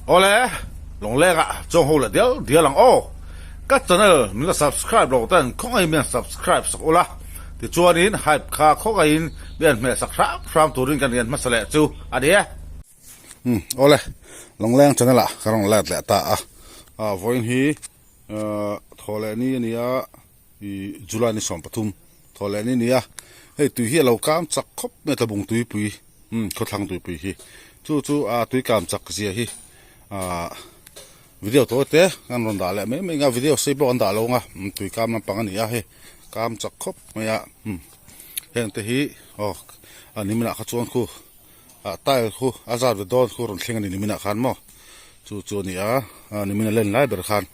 Awle, Lawngleng ah chuang ho leh dial dial ang aw. Ka channel min la subscribe lo ten khawngaihin min han subscribe sak ula, tichuanin hype kha khawngaihin min han hmeh sak hram hram turin kan rian hmasa leh chu a ni e. Umm awle, Lawngleng channel ah ka rawn let leh ta a, vawiin hi thaw leh ni a ni a, ih July ni 13 thaw leh ni a ni a, hei tui hi a lo kam chak khawp mai a tlabung tuipui. Umm khawthlang tuipui hi chu chu a tui kam chak zia hi ah video tawi te an rawn dah leh mai mai ang a video sei pawh an dah lo ang a tui kam lampang a ni a hei kam chak khawp mai a umm heng te hi aw a nimin ah kha chuan khu ah tile khu a zat ve dawn khu rawn thleng a ni nimin ah khan maw chu chu a ni a nimin a len lai ber khan.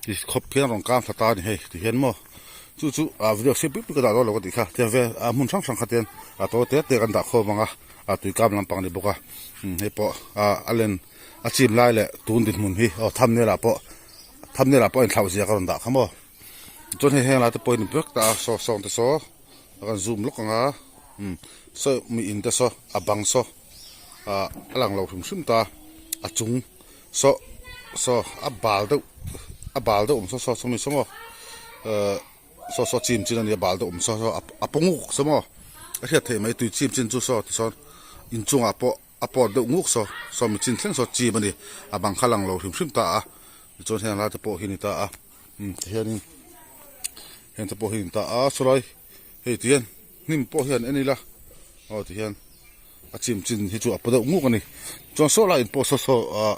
Ti khawp khian rawn kang thla ta a ni hei ti hian maw chu chu ah video sei pui pui ka dah dawn lo ka tih kha tiang vel ah hmun hrang hrang kha tian a tawi te te kan dah khawm ang a a tui kam lampang a ni bawk a umm hei pawh ah a len a chim lai leh tun dinhmun hi aw thumbnail ah pawh thumbnail ah pawh a inthlauh zia ka rawn dah kha maw chuan hei heng lai te pawh hi ni vek ta a saw sawng te saw a kan zoom lawk ang a umm saw mi in te saw a bang saw ah a lang lo hrim hrim ta a chung. Saw saw a bal deuh a bal deuh awm saw saw sawmi saw maw ehh saw saw chim chin a nia bal deuh awm saw saw a paw nguk saw maw a hriat theih mai tui chim chin chu saw tisawn inchungah pawh a pawt deuh nguk saw sawmi chin thleng saw chim a ni a bang kha lang lo hrim hrim ta a tichuan heng lai te pawh hi a ni ta a umm tihianin heng te pawh hi a ni ta a sawlai hei tihian hnim pawh hian en ila aw tihian. A chim chin hi chu a paw deuh nguk a ni. Chuan saw lai in pawh saw saw ah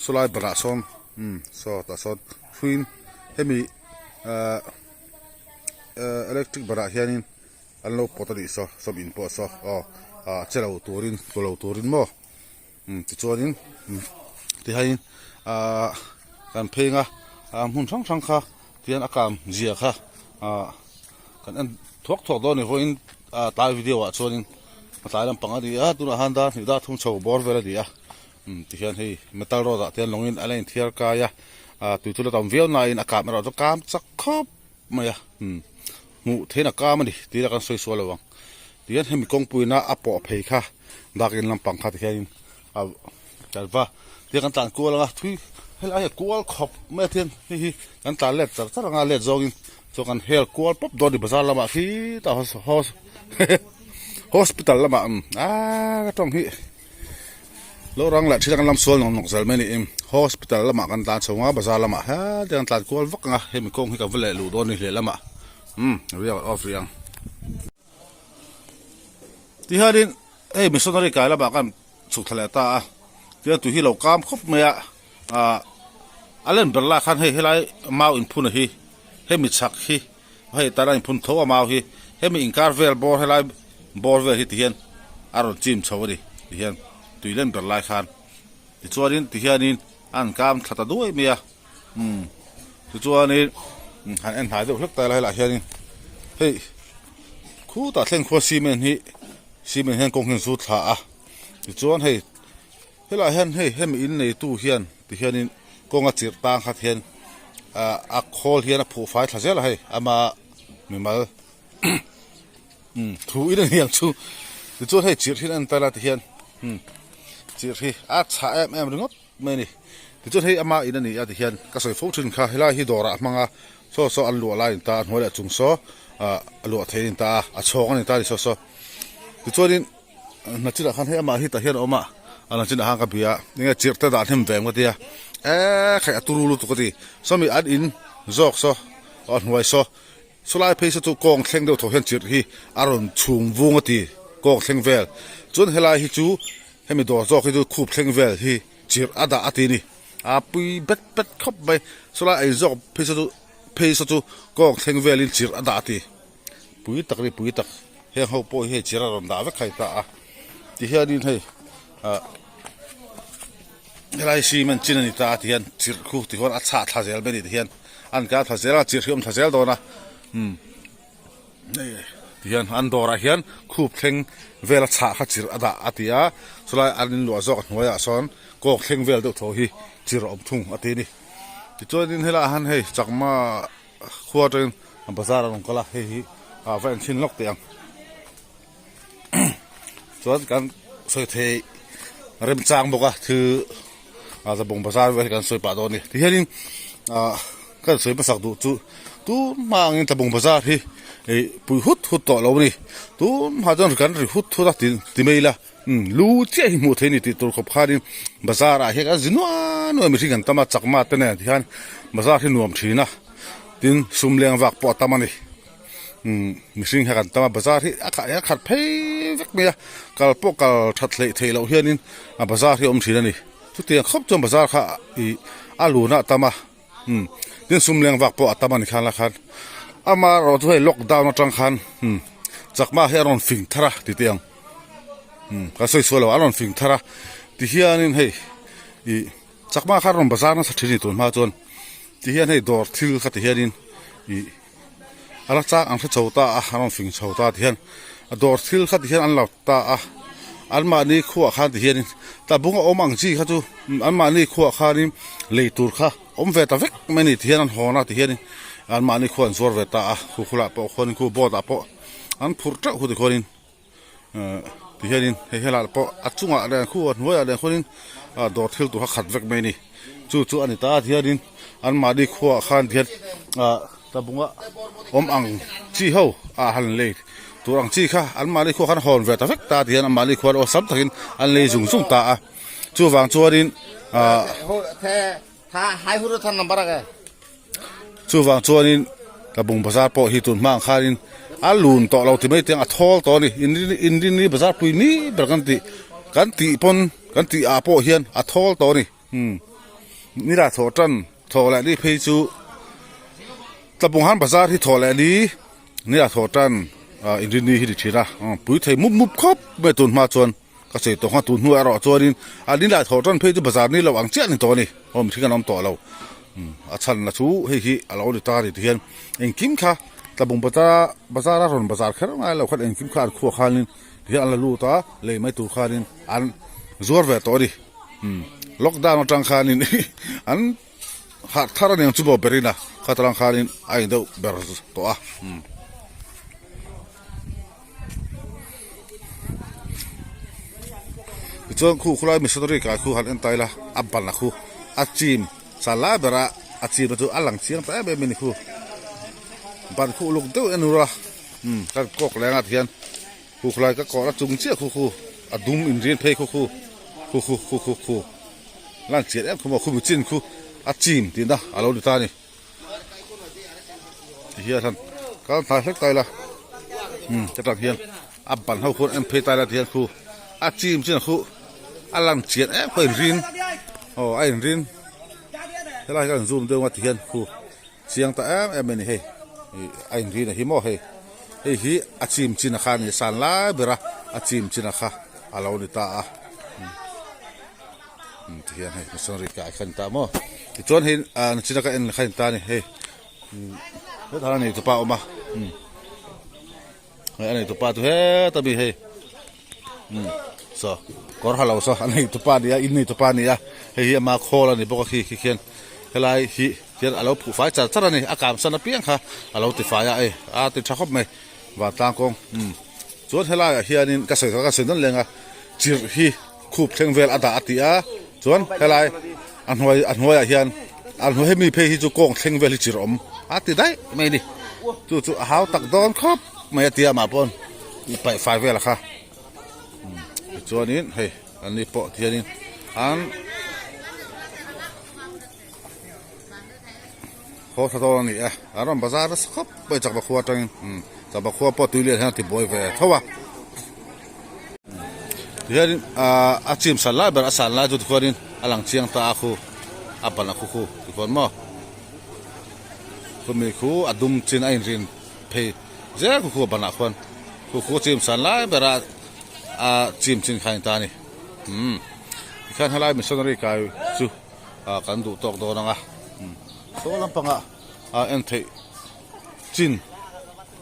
saw lai banah sawn umm saw tah sawn hruiin hemi ah eh electric banah hianin an lo pawt a nih saw sawm in pawh saw aw ah che lo turin tlu lo turin maw umm tichuanin umm tihianin ah kan phei anga ah hmun hrang hrang kha tihian a kam zia kha ah kan en thuak thuak dawn a ni vawiin ah tlai video ah chuanin. A tlai lampang a ni a tunah han dar hnih dar thum chho bawr vel a ni a umm tihian hei metal road ah te hian lawngin a la inthiar kai a ah tui chu la tam viau nain a kap erawh chu kam chak khawp mai a umm hmuh theihna kam a ni tih lah kan sawi sual lo ang tihian hemi kawngpuiin a a pawh phei kha dakin lampang kha tihianin a kan va tihian kan tlan kual ang a thui helai hi a kual khawp mai a thian hei hi kan tlan let char char ang a let zawngin chuan kan hel kual pawp dawn a ni bazar lamah khitah Hospital lamah aaa ka tawng hi lo rang leh thin a kan lam sual nawk nawk zel mai a ni hospital lamah kan tlan chho ang a bazar lamah heti kan tlan kual vak ang a hemi kawng hi ka va leh luh dawn a ni hle lamah umm riak off rih ang. Tihianin hei missionary kai lamah kan chhuk thla leh ta a tihian tui hi lo kam khawp mai a ah a len ber lai khan hei helai mau inphun a hi hemi chhak hi. Hei tana inphun tho a mau hi hemi inkar vel bawr helai bawr vel hi tihian a rawn chim chho a ni tihian tui len ber lai khan tichuanin tihianin a an kam thla ta duai mai a umm tichuanin han en hnai deuh hlek ta ila helaiah hianin hei khutah thleng khua cement hi cement hian kawng hi an zut thla a tichuan hei. Helaiah hian hei hemi in neitu hian tihianin kawnga chirh tang khat hian ah a khawl hian a phuh fai thla zel a hei ama mimal umm thu in a ni ang chu tichuan hei chirh hi an en ta la tihian umm chirh hi a chhah em em ringawt mai a ni tichuan hei ama in a ni a tihian ka sawi fo thin kha helai hi dawrah a hmang a saw saw an luah lai a ni ta a hnuai leh chung saw ah a luah thei a ni ta a a chhawng a ni ta a ni saw saw tichuanin. Hna chinah khan hei amah hi tah hian a awm a, a hna chinah khan ka bia a, enge chirh te dah hnem ve ang ka tia, eee khai a turu lutuk a ti, sawmi an in zawk saw a hnuai saw, sawlai phei saw chu kawng thleng deuh tho hian chirh hi a rawn chhum vung a ti, kawng thleng vel, chuan helai hi chu hemi dawr zawk hi chu khup thleng vel hi chirh a dah a ti a ni, a pui bet bet khawp mai, sawlai a in zawk phei saw chu phei saw chu kawng thleng velin chirh a dah a ti. Pui tak a ni pui tak heng ho pawh hi hei chir a rawn dah vek khai ta a tihianin hei ah helai cement chin a ni ta a tihian chirh khu tichuan a chhah thla zel mai a ni tihian an kal thla zel a chirh hi a awm thla zel dawn a umm hei tihian an dawrah hian khup thleng vel a chhah kha chirh a dah a ti a chulai an inluah zawk a hnuaiah sawn kawk thleng vel deuh thaw hi chirh a awm thung a ti a ni tichuanin helaiah hian hei chakma. Khua atangin bazar a rawn kal a, hei hi a va enchhin lawk teh ang. Chuan kan sawi thei remchang bawk a thil a Tlabung bazar vel hi kan sawi pah dawn a ni tihianin ah kan sawi hmasak duh chu tun hma angin Tlabung bazar hi ih pui hut hut tawh lo a ni tun hma chuan kan ri hut hut a ti ti mai ila umm lu chiah hi hmuh theih a ni tih tur khawp khanin bazar ah hian kan zi nuai nuai mihring kan tam a chakma te nen tihian bazar hi nuam thin a tin sum leng vak pawh a tam a ni. Umm mihring hian kan tam a bazar hi a khah hian a khat phei vek mai a kal pawh kal that hleih theih loh hianin a bazar hi a awm thin a ni chutiang khawp chuan bazar kha ih a lun a tam a umm tin sum leng vak pawh a tam a ni khan la khan amaherawh chu hei lockdown atang khan umm chakma hi a rawn fing thar a ti teh ang umm ka sawi sual lo a rawn fing thar a tihianin hei ih chakma kha a rawn bazar nasa thin a ni tun hma chuan tihian hei dawr thil kha tihianin ih. A la chak ang hre chho ta a, a rawn fing chho ta tihian a dawr thil kha tihian an lo ta a, anmahni khuah khan tihianin tlabung a awm ang chi kha chu anmahni khuah khanin lei tur kha awm ve ta vek mai a ni tihian an hawn a tihianin anmahni khuah an zuar ve ta a, khu khulah pawh khuanin khu boat ah pawh an phurh teuh khu tikhuanin. Ti hianin hei helai pawh a chungah leh khu a hnuaiah leh khuanin ah dawr thil tur kha khat vek mai a ni chu chu a ni ta a tihianin anmahni khuaah khan tihian ah tlabunga awm ang chi ho ah han lei tur ang chi kha anmahni khuaah khan hawn ve ta vek ta a tihian anmahni khuan awlsam takin an lei zung zung ta a chuvang chuanin ah. Chuvang chuanin Tlabung bazar pawh hi tun hma ang khanin a lun tawh lo ti mai teng a thawl tawh a ni. Inrinni bazar pui ni ber kan tih kan tih pawn kan tih ah pawh hian a thawl tawh a ni. Umm nila thawh tan thawh leh ni phei chu Tlabung han bazar hi thawh leh ni nila thawh tan inrinni hi ni thin a pui thei mup mup khawp mai tun hma chuan. Ka sawi tawh kha tun hnu erawh chuanin a ni lai thawh tan phei chu bazar ni lo ang chiah a ni tawh a ni. Aw mihring an awm tawh lo. A chhanna chu hei hi a lo ni ta a ni tihian engkim kha Tlabung bazar bazar a rawn bazar kher ngai lo khan engkim kha an khuah khanin tihian an la lut a, lei mai tur khanin an zuar ve tawh a ni. Lockdown atang khanin an harh thar a ni ang chu maw berin a khatarang khanin a in deuh ber tawh a. Tichuan khu khulai missionary kai khu han en ta ila a ban a khu a chim sa lai bera a chim a chu a lang chiang ta em em a ni khu ban khu uluk deuh en ura umm ka kawk leng ah tihian khu khulai ka kawh na chung chiah khu khu a dum inrin phei khu khu khu khu khu khu khu lan chian em khu maw khu mi chin khu a chim tihna a lo ni ta a ni. Ti hian han kal thlai hlek ta ila umm ka tang hian a ban ho khuan en phei ta ila ti hian khu a chim chin khu a lang chian em khaw in rin aw a in rin helai hi kan zoom deuh a ti hian khu chiang ta em em a ni hei ih a in rin a hi maw hei hei hi a chim chin a kha a ni san lai ber a a chim chin a kha a lo ni ta a. Ti hian hei missionary kai kha a ni ta maw tichuan hei ah nachina ka en kha a ni ta a ni hei hetah hian a neitupa a awm a hei a neitupa chu heta mi hei umm saw kawr ha lo saw a neitupa a ni a in neitupa a ni a hei hi ama khawl a ni bawk a khi khi khian helai hi hian a lo phuh fai char char a ni a kam san apiang kha a lo ti fai a hei a ti tha khawp mai vantlang kawng umm chuan helaiah hianin ka sawi ka sawi nawn leng a chirh hi. Khup thleng vel a dah a ti a, chuan helai a hnuai a hnuaiah hian a hnuai hemi phei hi chu kawng thleng vel hi chir awm a ti daih mai a ni chu chu a hau tak dawn khawp mai a ti a mah pawn tih paih fai vel a kha tichuanin hei an ni pawh tihianin an haw thla dawn a ni e an rawn bazar nasa khawp mai chakma khua atangin chakma khua pawh tui lian hian a ti buai ve tho a. Tihianin ahh a chim san lai ber a san lai chu tikhuanin a lang chiang ta a khu a ban a khu khu tikhuan maw khumi khu a dum chin a inrin phei zel khu khu a banah khuan khu khu a chim san lai ber a a chim chin kha a ni ta a ni umm tikhian helai missionary kai chu ah kan duh tawk dawn ang a saw lampangah a en theih chin.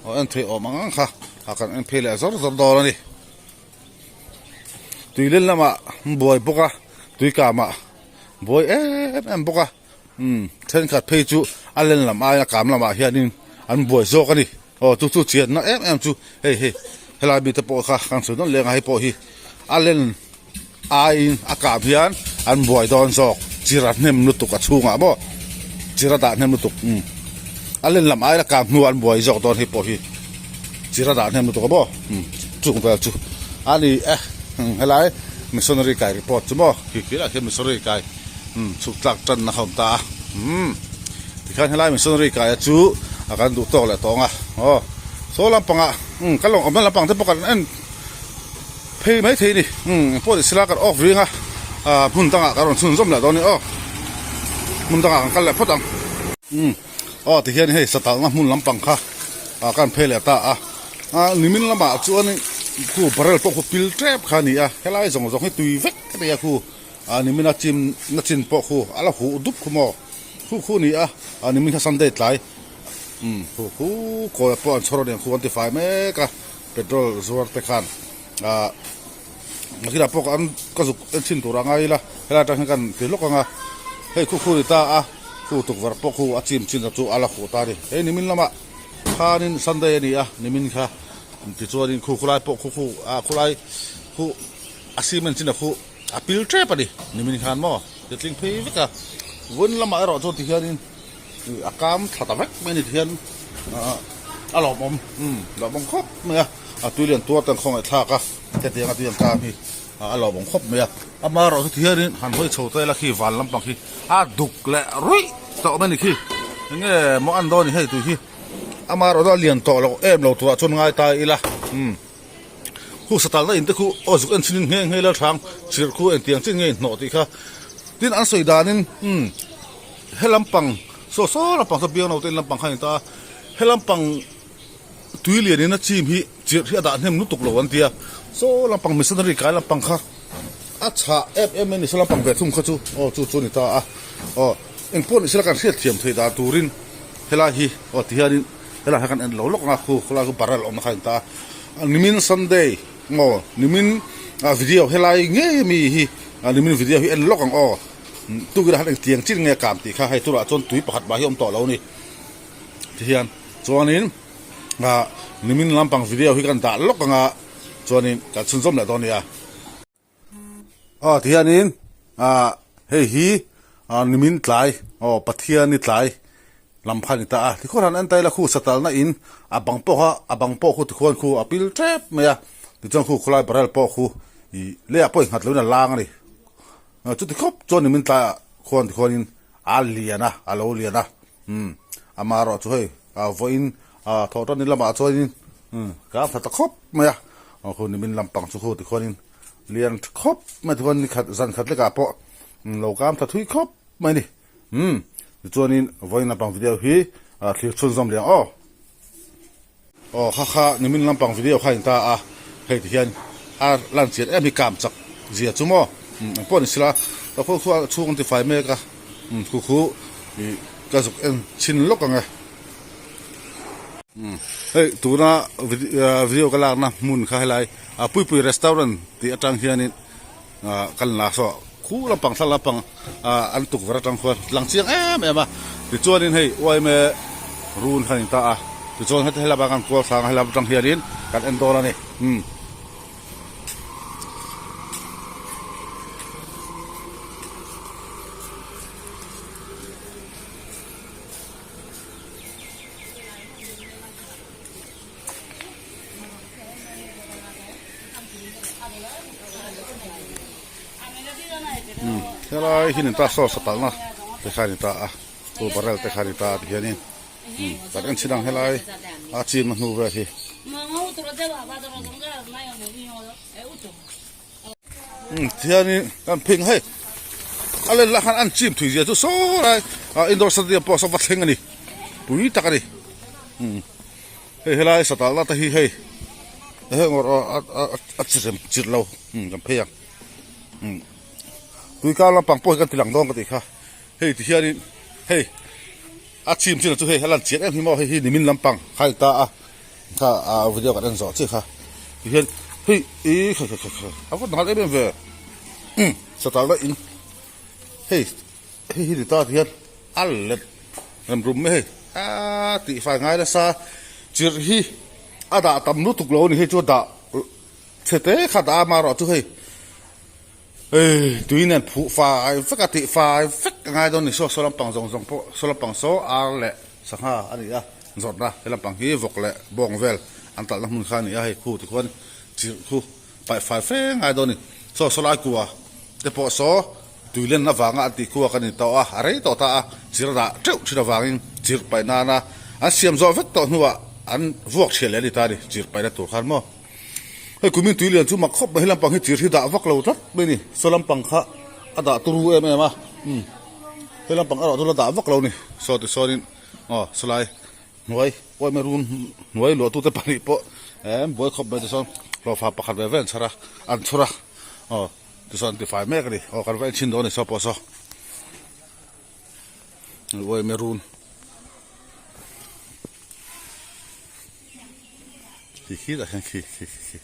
Aw en theih awm ang ang kha a kan en phei leh zawr zawr dawn a ni. Tuilin lamah an buai bawk a, tuikamah buai em em bawk a, umm thenkhat phei chu a len lam aia kam lamah hianin an buai zawk a ni. Aw chu chu chianna em em chu hei hei helai mite pawh kha kan sawi nawn leng a hei pawh hi a len aiin a kam hian an buai dawn zawk. Chir a hnem lutuk a chhungah maw chir a dah hnem lutuk umm a len lam aia kang hnu an buai zawk dawn hei pawh hi chir a dah hnem lutuk a maw umm chung vel chu a ni e umm helai missionary kai report chu maw khi khi lah khian missionary kai umm chhuk tlak tan na kha awm ta a umm tikhian helai missionary kai a chu a kan duh tawk leh tawng a aw saw lampangah umm kan lo awmna lampang te pawh kan en. Phei mai thei a ni. Umm engpawh ni sela kan off ring a, ah hmun dangah kan rawn chhunzawm leh dawn a ni aw. Hmun dangah kan kal leh phawt ang. Umm aw tihian hei satalna hmun lampang kha ah kan phei leh ta a, ah nimin lamah chuan khu barrel pawh khu pil tep kha a ni a, helai zawng zawng hi tui vek a ni a khu ah nimina chim na chin pawh khu a la huh dup khu maw khu khu a ni a, ah nimin kha Sunday tlai umm khu khu kawi pawh an chhawr a ni ang khu an tifai mek a. Petrol zuar te khan ah nakinah pawh an ka zuk en chhin tur a ngai ila helai atang hian kan ti lawk ang a hei khu khu ni ta a khu tukverh pawh khu a chim chin chu a la huh ta a ni hei nimin lamah khanin Sunday a ni a nimin kha tichuanin khu khulai pawh khu khu ah khulai khu a cement chin a khu a pil tep a ni nimin khan maw ti tling phei vek a vun lamah erawh chuan tihianin. A kam thla ta vek mai a ni tihian a lawmawm umm lawmawm khawp mai a a tui lian tuar te an khawngaih thlak a hetiang a tui an kam hi a lawmawm khawp mai a amaherawh chu tihianin han hawi chho ta ila khi van lampang khi a duk leh ruih tawh mai a ni khi enge maw an dawn a ni hei tui hi amaherawh chu a lian tawh loh em lo turah chuan ngai ta ila umm khu satalna in te khu aw zuk en chhin in nghe nghe lalhrang chirh khu engtiang chin nge inhnawh tih kha tin an sawi danin umm. He lampang saw saw lampang saw biang naute in lampang kha a ni ta a, he lampang tui lian in a chim hi chirh hi a dah hnem lutuk lo an ti a, saw lampang missionary kai lampang kha a chhah em em mai a ni, saw lampang ve thung kha chu aw chu chu a ni ta a, aw engpawh ni sela kan hriat thiam theih dan turin helai hi aw ti hianin helai hi kan en lo lawk ang a, khu khawlai khu barrel awmna kha a ni ta a, nimin sunday aw nimin video helai ngei ami hi nimin video hi en lawk ang aw. Tukirah khan engtiang chin nge kam tih kha hei turah chuan tui pakhat mah hi a awm tawh lo a ni. Tihian chuanin ah nimin lampang video hi kan dah lawk anga chuanin kan chhunzawm leh dawn a nia. Aw tihianin ah hei hi ah nimin tlai aw Pathiani tlai lam kha a ni ta a. Tikhuan han en ta ila khu satalna in a bang pawh kha a bang pawh khu tikhuan khu a pil tep mai a tichuan khu khawlai barrel pawh khu ih leiah pawh inghat loin a lang a ni. Chuti khawp chuan nimin tlaiah khuan tikhuanin a lian a, a lo lian a, umm amaherawh chu hei vawiin thawh tan ni lamah chuanin umm ka tha ta khawp mai a, khu nimin lampang chu khu tikhuanin lian tha khawp mai tikhuan ni khat zan khat lekah pawh lo kam tha thui khawp mai a ni, umm tichuanin vawiin lampang video hi thlir chhunzawm leh ang aw. Aw kha kha nimin lampang video kha in ta a hei ti hian a lan chian em hi kam chak zia chu maw umm engpawh ni sela ka khaw khu a chhung an ti fai mek a umm khu khu ih ka zuk en chhin lawk ang e umm hei tuna video ka lakna hmun kha helai a puipui restaurant tih atang hianin ah kan la saw khu lampang thla lampang ah an tukverh atang khuan lang chiang em em a tichuanin hei yma run kha a ni ta a tichuan heti helama kan kual thlang a helam atang hianin kan en dawn a ni umm. Helai hi ni ta saw satalna te kha a ni ta a chu barrel te kha a ni ta a tihianin kan en chhin ang helai a chinna hnu vel hi. Tihianin kan pheng hei a len lah khan an chim thui zia chu saw lai indoor stadium pawh saw va thleng a ni pui tak a ni. Hei helai satalna te hi hei heng a chi rem chirh lo kan phei ang tui kar lampang pawh hi kan ti lang dawn ka tih kha hei ti hianin hei a chim chin ah chu hei a lan chian em hi maw hei hi nimin lampang kha a ni ta a kha a video kan en zawh chiah kha ti hian hei ih kha kha kha a va nal em em ve satalna in hei hei hi ni ta ti hian a let rem rum mai hei aaa tih fai ngai nasa chirh hi a dah tam lutuk lo a ni hei chu a dah chhe te kha dah a amaherawh chu hei. Hei tui nen phuh fai vek a tih fai vek a ngai dawn a ni saw saw lampang zawng zawng pawh saw lampang saw ar leh sangha a ni a zawrhna he lampang hi vawk leh bawng vel an talhna hmun kha a ni a hei khu tikhuan chirh khu paih fai fe ngai dawn a ni saw saw lai kua te pawh saw tui len avanga an tih khuak a ni tawh a a rei tawh ta a chirh a dah teuh thin avangin chirh paih nana an siam zawh vek tawh hnuah an vuak chhiah leh a ni ta a ni chirh paihna tur khan maw. Hei kumin tui lian chu mak khawp mai, he lampang hi chir hi dah vak lo tlat mai a ni, saw lampang kha a dah turu em em a, umm he lampang erawh chu la dah vak lo a ni, saw tichuanin aw sawlai hnuai uaime run hnuai luahtute pahnih pawh emm buai khawp mai tichuan hlawhfa pakhat ve ve an chhar a, an chhur a aw tichuan an tifai mek a ni, aw kan va enchhin dawn a ni saw pawh saw uaime run. Khi khi tah khian khi khi khi khi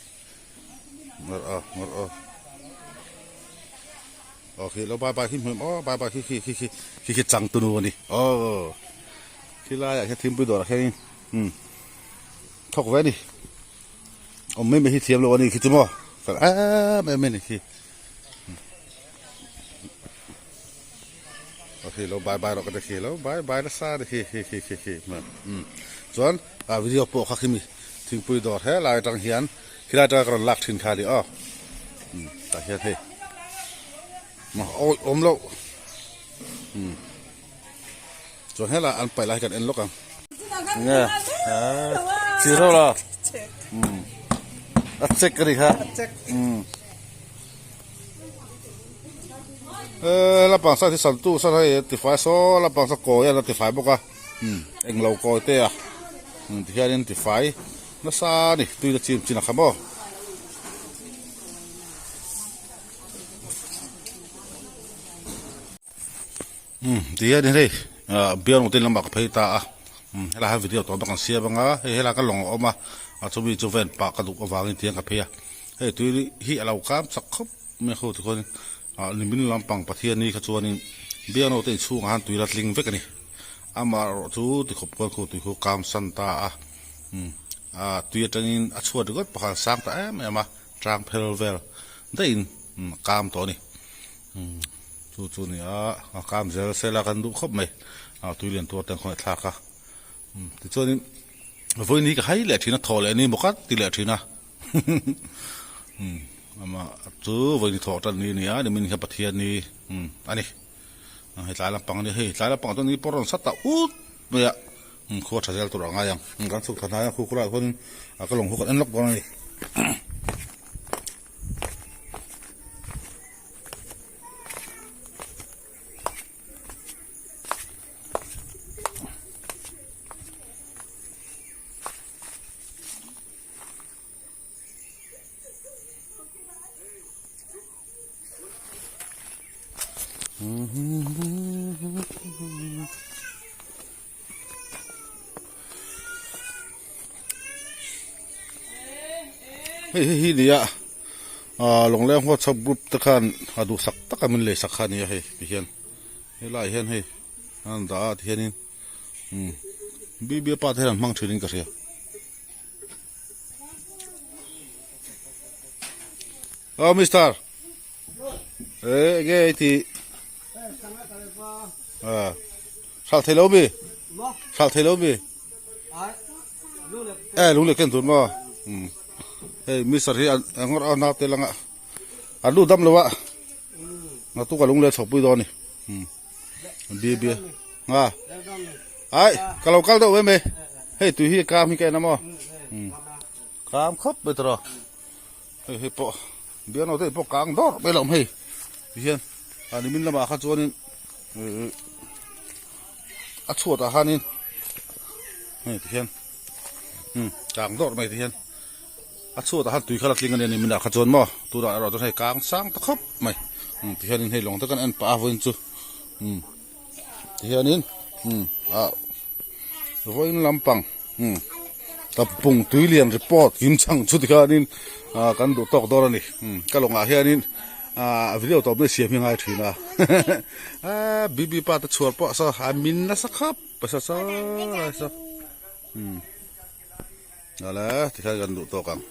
ngawr aw ngawr aw aw khi lo bai bai khi hmuh aw bai bai khi khi khi khi khi khi chang tunu a ni aw khi laiah khian thingpui dawrah khianin umm thawk ve a ni awm mai mai hi thiam lo a ni khi chu maw fel em em a ni khi. Aw khi lo bai bai rawh ka ti khi lo bai bai nasa a ni khi khi khi khi khi umm chuan ah video pawh kha khimi thingpui dawr helai atang hian khilai atanga ka rawn lak thin kha a ni aw umm tah hian hei maw awi awm loh umm chuan helai an paih lai hi kan en lawk ang enge chir ho la umm a check a ni kha umm. Eee lampang side hi santu side hei a tifai saw lampang saw kawi a la tifai bawk a umm englo kawi te a umm tihianin tifai nasa a ni tui la chim chin a kha maw. Umm tihianin hei ah bial ngawtin lamah ka phei ta a umm helai hian video tawp a kan siam anga hei helai ka lawng a awm a a chumi chu ven pah ka duh avangin tiang ka phei a hei tui hi a lo kam chak khawp mai a khaw tikhuanin ah nimin lampang Pathiani kha chuanin bial naute inchhungah khan tui la tling vek a ni amaherawh chu tikhawp khuan khu tui khu kam san ta a umm ah tui atangin a chhuat ringawt pakhat a sang ta em em a tlang phel vel daihin umm a kam tawh a ni. Umm chu chu a ni a a kam zel sela kan duh khawp mai a tui lian tur te an khawngaih thlak a umm tichuanin vawiin hi ka hai leh thin a thaw leh a ni maw ka ti leh thin a umm amah chu vawiin hi thawh tan ni a ni a nimin hian Pathian ni umm a ni hei tlai lampang a ni hei tlai lampang ah chuan ni pawh a rawn sat ta ut mai a umm khua tha zel tur a ngai ang kan chhuk thla hnai a khu khulaiah khuanin a ka lawng khu kan en lawk dawn a ni. Hei hei hi nia ah Lawngleng WhatsApp group te khan a duhsak taka min lei sak kha a ni a hei ti hian helaiah hian hei an dah a ti hianin umm BB pa te hian an hmang thin in ka hria. Aw mister eh enge i tih ah hralh thei lo mi hralh thei lo mi eh lung leh ken tur maw um hei mister hi a ngawrh a naute langa an lu dam lo a naktuk a lung leh chho pui dawn a ni um bia bia nga ai ka lo kal deuh em e hei tui hi kam hi ka en a maw um kam khawp mai tawh hei hei pawh biang naute pawh kang dawrh mai lo awm hei tihian a nimin lamah kha chuanin ihh a chhuatah khanin hei tihian umm kang dawrh mai tihian a chhuatah khan tui kha la tling a nia niminah kha chuan maw tunah erawh chuan hei kang sang ta khawp mai umm tihianin hei lawng te kan en pah a vawiin chu umm tihianin umm ah vawiin lampang umm Tapung tui lian report kim chang chu tikhanin ah kan duh tawk dawn a ni umm ka lawngah hianin ah video tawp na siam hi a ngai thin a ah BB pa te chhuar pawh saw a min nasa khawp a sa saw lai saw umm awle tikhan kan duh tawk ang.